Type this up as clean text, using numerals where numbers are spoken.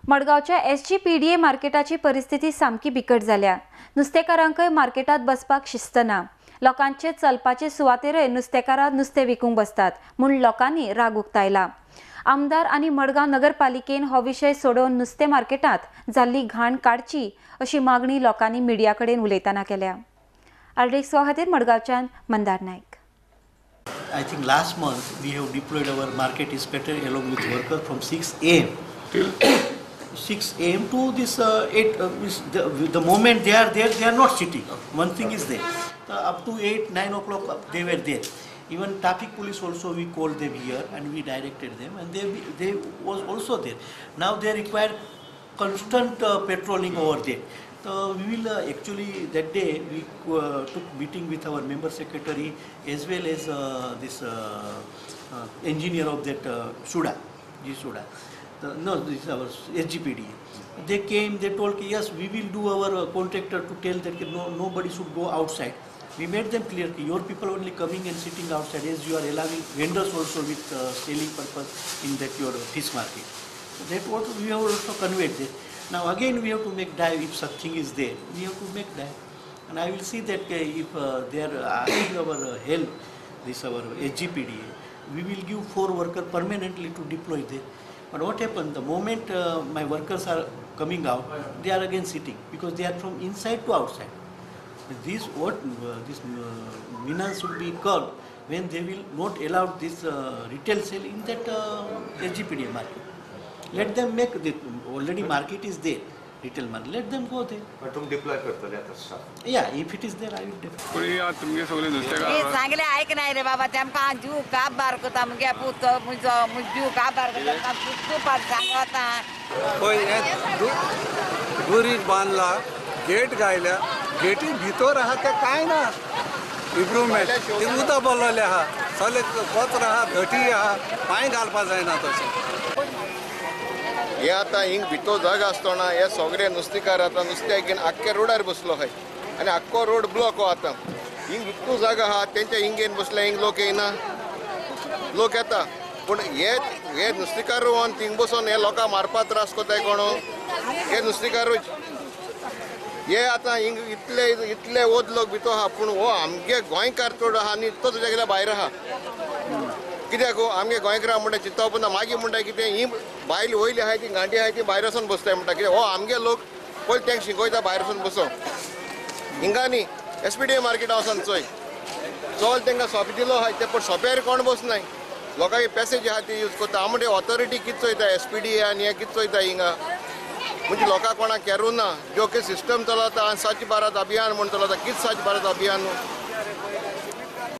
मडगांवच्या SGPDA मार्केटाची परिस्थिती सामकी बिकट जाल्या. नुस्तेकारांकय मार्केटात बसपाक शिस्त ना. लोकांचे चलपाचे सुवातेरय नुस्तेकारां नुस्तें विकूंक बसतात म्हूण लोकांनी राग उक्तायला. आमदार आनी मडगांव नगरपालिकेन हो विशय सोडोवन नुस्तें मार्केटांत जाल्ली घाण काडची अशी मागणी लोकांनी मिडिया कडेन उलयतना केल्या. आरडीएक्स खातीर मडगांवच्यान Mandar Naik. I think last month we have deployed our market inspector along with workers from 6 a.m. till 6 a.m. to this 8. The moment they are there, they are not sitting. One thing is there. Up to 8, 9 o'clock they were there. Even traffic police also we called them here and we directed them, and they was also there. Now they require constant patrolling over there. So we will actually that day we took meeting with our member secretary as well as this engineer of that SUDA, G SUDA. No, this is our SGPDA. They came, they told yes, we will do our contractor to tell that no, nobody should go outside. We made them clear that your people only coming and sitting outside as you are allowing vendors also with selling purpose in that your fish market. So that what we have also conveyed there. Now again we have to make dive if such thing is there. We have to make dive. And I will see that if they are asking our help, this our SGPDA, we will give 4 workers permanently to deploy there. But what happened, the moment my workers are coming out, they are again sitting because they are from inside to outside. This what this menace should be curbed when they will not allow this retail sale in that SGPDA market. Let them make the already market is there, retail market. Let them go there. But तुम deploy करतले आता staff. Yeah, if it is there, I will deploy. सांगले ऐक नाही रे बाबा, तेमकां जीव काबार करता मुगे पूत मुजो जीव काबार करता पूत सांगता. पळय हें दुरीग बांदला, गेट घायल्या, गेटी भितर आहा ते कांय ना इम्प्रुवमेंट, ती उदक भरलेलें आहा, सगळे कचरो आहा, घटी आहा, पांय घालपा जायना तशें. हे आतां हिंग भितर जागा आसतना हे सगळे नुस्तेकार आतां नुस्त्याक घेवन आख्ख्या रोडार बसलो आहाय आनी आख्खो रोड ब्लॉक हो आतां. हिंग इतलो जागा आहा तेंच्या हिंग येवन बसल्या, हिंग लोक येयना, लोक येता पूण हे हे नुस्तेकार वोन थिंग बसोन हे लोकांक मारपा त्रास कोताय कोण हे नुस्तेकारूच. हे आतां हिंग इतले इतले ओद लोक भितर आहा पूण हो आमगे गोंयकार चड आहा आनी तो तुज्या गेल्यार भायर आहा. कित्याक आमगे गोंयकारां म्हणटा चिंतप ना, मागीर म्हणटा कितें ही बायल वयली आहाय ती गांडी आहाय ती भायर वचून बसताय म्हणटा कितें हो आमगे लोक पयलीं तांकां शिकयता भायर वचून बसो. हिंगा न्ही SPDA मार्केटा वचोन चोय चल तांकां सोपे दिलो आहाय ते पूण सोंप्यार कोण बसनाय, लोकांक पॅसेज आहा ती यूज करता. हांव म्हणटा ऑथॉरिटी कितें चोयता SPDA आनी हें कितें चोयता हिंगा, म्हणजे लोकांक कोणाक कॅरू ना. ज्यो कितें सिस्टम चलता आनी स्वच्छ भारत अभियान म्हूण चलता, कितें स्वच्छ भारत अभियान?